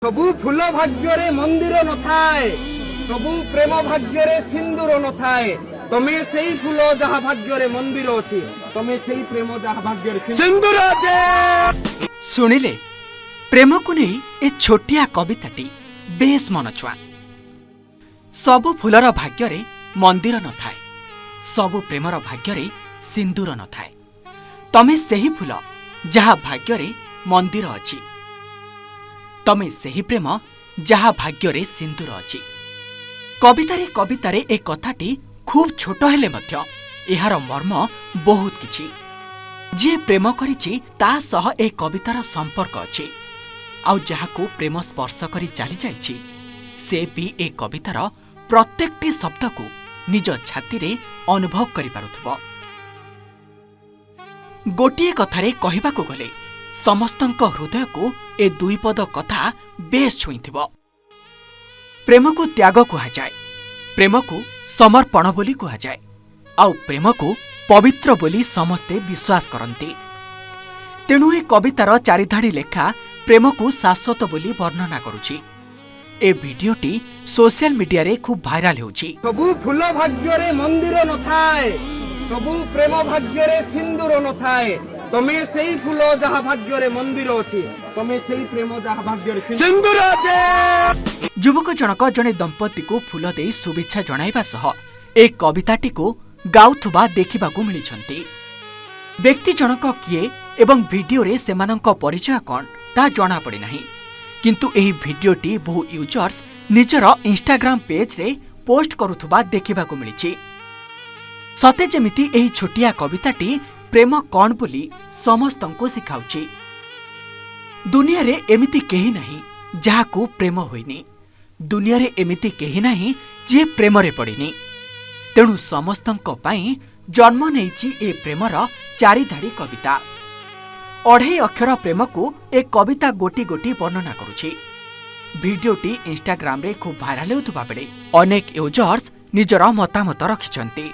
ସବୁ ଫୁଲ ଭାଗ୍ୟରେ ମନ୍ଦିର ନଥାଏ, ସବୁ ପ୍ରେମ ଭାଗ୍ୟରେ ସିନ୍ଦୁର ନଥାଏ। ତମେ ସେଇ ଫୁଲ ଯାହା ଭାଗ୍ୟରେ ମନ୍ଦିର ଅଛି, ତମେ ସେଇ ପ୍ରେମ ଯାହା ଭାଗ୍ୟରେ ସିନ୍ଦୁର ଅଛି। ଶୁଣିଲେ, ପ୍ରେମକୁ ନେଇ ଏ ଛୋଟିଆ କବିତାଟି ବେଶ୍ ମନଛୁଆଁ। ସବୁ ଫୁଲର ଭାଗ୍ୟରେ ମନ୍ଦିର ନଥାଏ, ସବୁ ପ୍ରେମର ଭାଗ୍ୟରେ ସିନ୍ଦୁର ନଥାଏ। ତମେ ସେହି ଫୁଲ ଯାହା ଭାଗ୍ୟରେ ମନ୍ଦିର ଅଛି, ତମେ ସେହି ପ୍ରେମ ଯାହା ଭାଗ୍ୟରେ ସିନ୍ଦୁର ଅଛି। କବିତାରେ କବିତାରେ ଏ କଥାଟି ଖୁବ୍ ଛୋଟ ହେଲେ ମଧ୍ୟ ଏହାର ମର୍ମ ବହୁତ କିଛି। ଯିଏ ପ୍ରେମ କରିଛି, ତା ସହ ଏ କବିତାର ସମ୍ପର୍କ ଅଛି। ଆଉ ଯାହାକୁ ପ୍ରେମ ସ୍ପର୍ଶ କରି ଚାଲିଯାଇଛି, ସେ ବି ଏ କବିତାର ପ୍ରତ୍ୟେକଟି ଶବ୍ଦକୁ ନିଜ ଛାତିରେ ଅନୁଭବ କରିପାରୁଥିବ। ଗୋଟିଏ କଥାରେ କହିବାକୁ ଗଲେ ସମସ୍ତଙ୍କ ହୃଦୟକୁ ଏ ଦୁଇ ପଦ କଥା ବେଶ୍ ଛୁଇଁଥିବ। ପ୍ରେମକୁ ତ୍ୟାଗ କୁହାଯାଏ, ପ୍ରେମକୁ ସମର୍ପଣ ବୋଲି କୁହାଯାଏ, ଆଉ ପ୍ରେମକୁ ପବିତ୍ର ବୋଲି ସମସ୍ତେ ବିଶ୍ୱାସ କରନ୍ତି। ତେଣୁ ଏ କବିତାର ଚାରିଧାଡ଼ି ଲେଖା ପ୍ରେମକୁ ଶାଶ୍ୱତ ବୋଲି ବର୍ଣ୍ଣନା କରୁଛି। ଏ ଭିଡିଓଟି ସୋସିଆଲ ମିଡିଆରେ ଖୁବ୍ ଭାଇରାଲ ହେଉଛି। ସବୁ ଫୁଲ ଭାଗ୍ୟରେ ମନ୍ଦିର ନଥାଏ, ସବୁ ପ୍ରେମ ଭାଗ୍ୟରେ ସିନ୍ଦୁର ନଥାଏ। ତମେ ସେଇ ଫୁଲ ଯାହା ଭାଗ୍ୟରେ ମନ୍ଦିର ଅଛି, ତମେ ସେଇ ପ୍ରେମ ଯାହା ଭାଗ୍ୟରେ ସିନ୍ଦୁର ଅଛି। ଯୁବକ ଜଣକ ଜଣେ ଦମ୍ପତିକୁ ଫୁଲ ଦେଇ ଶୁଭେଚ୍ଛା ଜଣାଇବା ସହ ଏ କବିତାଟିକୁ ଗାଉଥିବା ଦେଖିବାକୁ ମିଳିଛନ୍ତି। ବ୍ୟକ୍ତି ଜଣକ କିଏ ଏବଂ ଭିଡିଓରେ ସେମାନଙ୍କ ପରିଚୟ କ'ଣ, ତାହା ଜଣାପଡ଼ିନାହିଁ। କିନ୍ତୁ ଏହି ଭିଡିଓଟି ବହୁ ୟୁଜର୍ସ ନିଜର ଇନଷ୍ଟାଗ୍ରାମ ପେଜ୍ରେ ପୋଷ୍ଟ କରୁଥିବା ଦେଖିବାକୁ ମିଳିଛି। ସତେ ଯେମିତି ଏହି ଛୋଟିଆ କବିତାଟି ପ୍ରେମ କ'ଣ ବୋଲି ସମସ୍ତଙ୍କୁ ଶିଖାଉଛି। ଦୁନିଆରେ ଏମିତି କେହି ନାହିଁ ଯାହାକୁ ପ୍ରେମ ହୋଇନି। ଦୁନିଆରେ ଏମିତି କେହି ନାହିଁ ଯିଏ ପ୍ରେମରେ ପଡ଼ିନି। ତେଣୁ ସମସ୍ତଙ୍କ ପାଇଁ ଜନ୍ମ ନେଇଛି ଏ ପ୍ରେମର ଚାରିଧାଡ଼ି କବିତା। ଅଢ଼େଇ ଅକ୍ଷର ପ୍ରେମକୁ ଏ କବିତା ଗୋଟି ଗୋଟି ବର୍ଣ୍ଣନା କରୁଛି। ଭିଡିଓଟି ଇନଷ୍ଟାଗ୍ରାମରେ ଖୁବ୍ ଭାଇରାଲ ହେଉଥିବା ବେଳେ ଅନେକ ୟୁଜର୍ସ ନିଜର ମତାମତ ରଖିଛନ୍ତି।